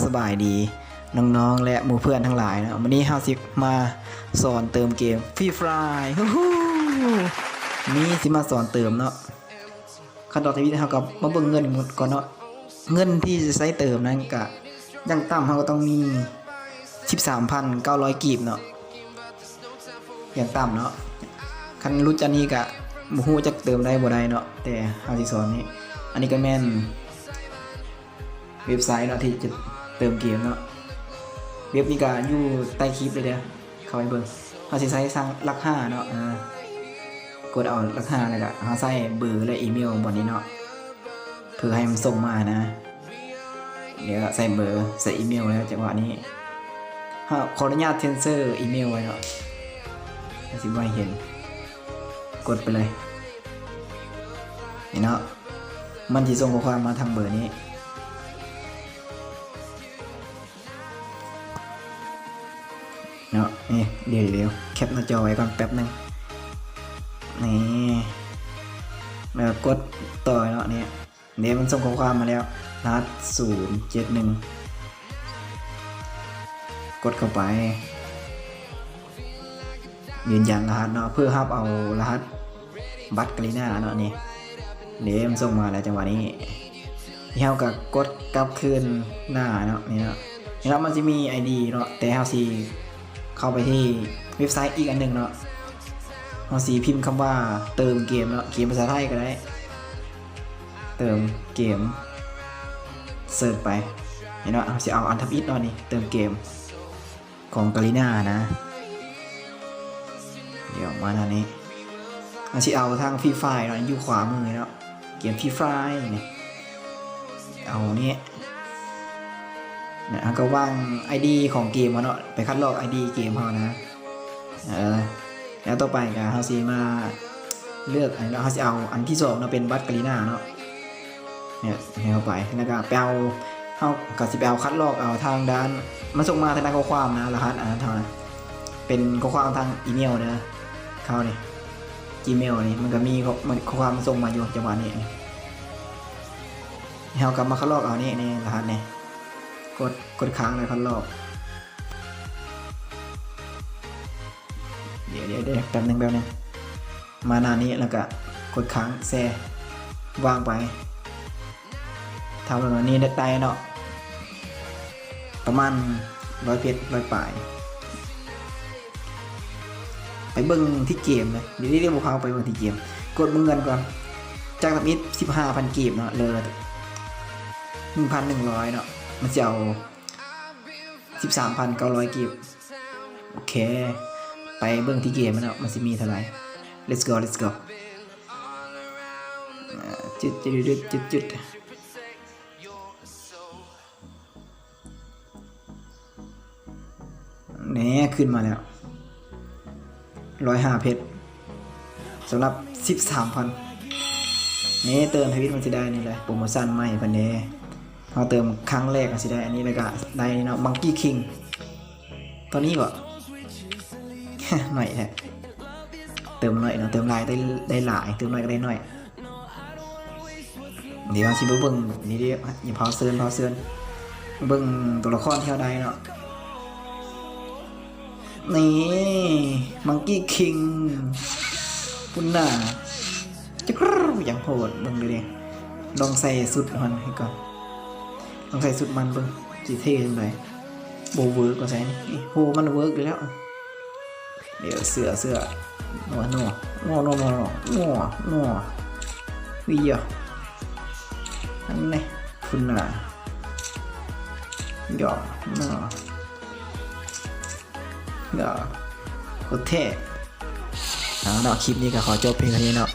ສະບາຍດີນ້ອງໆ ແລະ ໝູ່ເພື່ອນທັງຫຼາຍເນາະ. ມື້ນີ້ເຮົາຊິມາສອນເຕີມເກມ Free Fire ຮູ້ໆ ນີ້ຊິມາສອນເຕີມເນາະ. ຂັ້ນຕອນທຳອິດເຮົາກໍມາເບິ່ງເງິນກ່ອນເນາະ. ເງິນທີ່ຈະໃຊ້ເຕີມນັ້ນກະ ຢ່າງຕ່ຳເຮົາກໍຕ້ອງມີສິບສາມພັນເກົ້າຮ້ອຍກີບເນາະ ຢ່າງຕ່ຳເນາະ. ຄັນຫຼຸດຈາກນີ້ກະບໍ່ຮູ້ຈັກເຕີມໄດ້ບໍ່ໄດ້ເນາະ ແຕ່ເຮົາຊິສອນນີ້. ອັນນີ້ກໍແມ່ນເວັບໄຊເນາະທີ່ຈະເຕີມເກມເນາະ. ເວັບນີ້ກະຢູ່ໃຕ້ຄລິບເລີຍເດີ້ ເຂົ້າໄປເບິ່ງ. ເຮົາຊິໃຊ້ທາງຫຼັກຫ້າເນາະ ອາ ກົດເອົາຫຼັກຫ້າ ແລ້ວກະເຮົາໃສ່ເບີ ແລະ ອີເມວບ່ອນນີ້ເນາະ ເພື່ອໃຫ້ມັນສົ່ງມານະ. ດຽວໃສ່ເບີ ໃສ່ອີເມວແລ້ວ ຈັງຫວະນີ້ເຮົາຂໍອະນຸຍາດເຊັນເຊີອີເມວໄວ້ເນາະ. ເຮົາຊິບໍ່ໃຫ້ເຫັນ ກົດໄປເລີຍ ນີ້ເນາະ. ມັນຊິສົ່ງຂໍ້ຄວາມມາທາງເບີນີ້ເນາະ. ນີ້ ດຽວໆ ແຄັບໜ້າຈໍໄວ້ກ່ອນແປັບໜຶ່ງ ນີ້ ແລ້ວກໍກົດຕໍ່ເນາະ. ນີ້ ນີ້ມັນສົ່ງຂໍ້ຄວາມມາແລ້ວ ລະຫັດສູນເຈັດໜຶ່ງ ກົດເຂົ້າໄປ ຢືນຢັນລະຫັດເນາະ ເພື່ອຮັບເອົາລະຫັດບັດກາລີນາເນາະ. ນີ້ ນີ້ມັນສົ່ງມາແລ້ວ ຈັງຫວະນີ້ເຮົາກໍກົດກັບຄືນໜ້າເນາະ. ນີ້ເນາະ ນີ້ເນາະ ມັນຊິມີໄອດີເນາະ ແຕ່ເຮົາຊິເຂົ້າໄປທີ່ເວັບໄຊອີກອັນໜຶ່ງເນາະ. ເຮົາຊິພິມຄຳວ່າເຕີມເກມເນາະ ເກມພາສາໄທກໍໄດ້ ເຕີມເກມ ເສີດໄປ ນີ້ເນາະ. ເຮົາຊິເອົາອັນທຳອິດເນາະ ນີ້ເຕີມເກມ ຂອງກາລີນານະ. ດຽວມາທາງນີ້ ເຮົາຊິເອົາທາງ Free Fire ເນາະ ຢູ່ຂວາມືເນາະ ເກມ Free Fire ນີ້ ເອົານີ້ ເຮົາກໍວາງໄອດີຂອງເກມເຮົາເນາະ ໄປຄັດລອກໄອດີເກມເຮົານະ. ເອີ ແລ້ວຕໍ່ໄປກໍເຮົາຊິມາເລືອກອັນນີ້ເນາະ ເຮົາຊິເອົາອັນທີສອງເນາະ ເປັນບັດກາລີນາເນາະ. ເຮັດໃຫ້ເຂົ້າໄປ ແລ້ວກໍໄປເອົາ ເຮົາກໍຊິໄປເອົາຄັດລອກເອົາທາງດ້ານ ມັນສົ່ງມາທາງດ້ານຂໍ້ຄວາມນະ ລະຫັດອັນນັ້ນເຮົານະ ເປັນຂໍ້ຄວາມທາງອີເມວເດີ ເຮົານີ້ Gmail ນີ້ ມັນກໍມີຂໍ້ ມັນ ຂໍ້ຄວາມມັນສົ່ງມາຢູ່ ຈັງຫວະນີ້ ເຮົາກໍມາຄັດລອກເອົານີ້ ນີ້ລະຫັດນີ້ ກົດ ກົດຄ້າງແລ້ວຄັດລອກ. ດຽວໆໆ ແປັບໜຶ່ງ ແປັບໜຶ່ງ ມາໜ້ານີ້ ແລ້ວກະກົດຄ້າງແຊ ວາງໄປ. ຖ້າເບິ່ງອັນນີ້ໄດ້ເນາະ ປະມານຮ້ອຍເອັດ ຮ້ອຍປາຍ. ໄປເບິ່ງທີ່ເກມເລີຍ ດຽວນີ້ບໍ່ພາໄປເບິ່ງທີ່ເກມ ກົດເບິ່ງເງິນກ່ອນ. ຈາກທຳອິດສິບຫ້າພັນກີບເນາະ ເຫຼືອໜຶ່ງພັນໜຶ່ງຮ້ອຍເນາະ ມັນຊິເອົາ ສິບສາມພັນເກົ້າຮ້ອຍກີບ. ໂອເຄ ໄປເບິ່ງທີ່ເກມເນາະ ມັນຊິມີເທົ່າໃດ. Let's go, let's go. ອ່າ ຈຶດໆໆໆ ແນ່ ຂຶ້ນມາແລ້ວ ຮ້ອຍຫ້າເພັດ ສຳລັບສິບສາມພັນ. ນີ້ເຕີມທຳອິດມັນຊິໄດ້ນີ້ແຫຼະ ໂປຣໂມຊັນໃໝ່ເພິ່ນເດ້. ເຮົາເຕີມຄັ້ງແລກກໍຊິໄດ້ອັນນີ້ ແລ້ວກໍໄດ້ເນາະ Monkey King ຕອນນີ້ບໍ່ ໜ້ອຍແທ້ ເຕີມໜ້ອຍເນາະ ເຕີມຫຼາຍໄດ້ ໄດ້ຫຼາຍ ເຕີມໜ້ອຍກໍໄດ້ໜ້ອຍ. ດຽວເຮົາຊິໄປເບິ່ງນີ້ເດ້ ຢ່າພາວເຊີນ ພາວເຊີນ ເບິ່ງຕົວລະຄອນທີ່ເຮົາໄດ້ເນາະ. ນີ້ Monkey King ພຸ້ນນະ ຈັກ ຢ່າງໂຫດ ເບິ່ງເດ້ ລອງໃສ່ຊຸດມັນໃຫ້ກ່ອນ ລອງໃສ່ຊຸດມັນເບິ່ງ ຊິເທ່ຈັ່ງໃດ. ບໍ່ເວີກວ່າຊັ້ນ ໂຫ ມັນເວີກຢູ່ແລ້ວ. ດຽວເສື້ອ ເສື້ອ ນົວ ນົວ ນົວ ວິຍະ ອັນນີ້ ພຸ້ນນະ ຢອກ ນົວ ຢອກ ໂອເຄ. ເອົາເນາະ ຄລິບນີ້ກໍຂໍຈົບພຽງເທົ່ານີ້ເນາະ.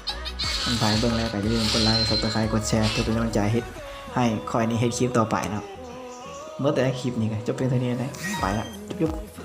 ຄັນໃຜເບິ່ງແລ້ວກໍຢ່າລືມກົດໄລ Subscribe ກົດແຊ ເພື່ອເປັນກຳລັງໃຈເຮັດໃຫ້ຂ້ອຍນີ້ເຮັດຄລິບຕໍ່ໄປເນາະ. ເໝິດແຕ່ຄລິບນີ້ກໍຈົບພຽງເທົ່ານີ້ແຫຼະ ໄປລະ ຈົບໆ.